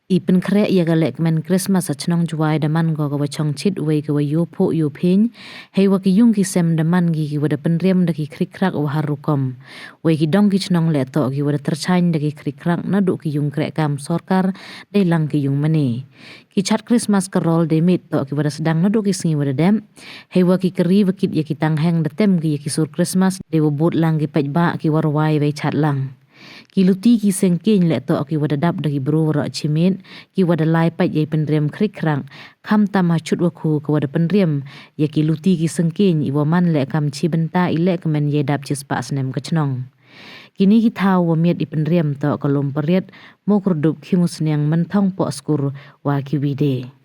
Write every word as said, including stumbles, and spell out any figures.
I pynkhreh ya ka lehkmen Christmas ha chnong Jwai da man ko ka wa chongchit wei ka wa yoh phuh yoh phieng, heiwa ki yung ki sem da man ki ki wa da pynriam da ki khrik khrak wa har rukom. Wei ki dong ki chnong leh toh ki wa da tyrchaiñ da ki khrik khrak naduh ki yung krehkaam sorkar deilang ki yung mane. Ki chart Christmas Carol dei miet toh ki wa da sdang naduh ki sngi wa da dep, heiwa ki kari wa kit ya ki tangheng da tem ki ya ki sur Christmas dei wa bud lang ki paidbah ki wa rwai wei chart lang. Ki luti ki syngkieñ leh toh ki wa da dap da ki bru waroh chimiet, ki wa da lai pait yei pynriam khrik khrak, khamtam ha chut wa khu ka wa da pynriam ya ki luti ki syngkieñ i wa man leh kam chi bynta i lehkmen yei dap chispah snem ka chnong. Kini ki thaw wa miet i pynriam toh ka Lum Pariat, Mukyrdup, Khimusniang, Mynthong, Pohskur wa ki wi de.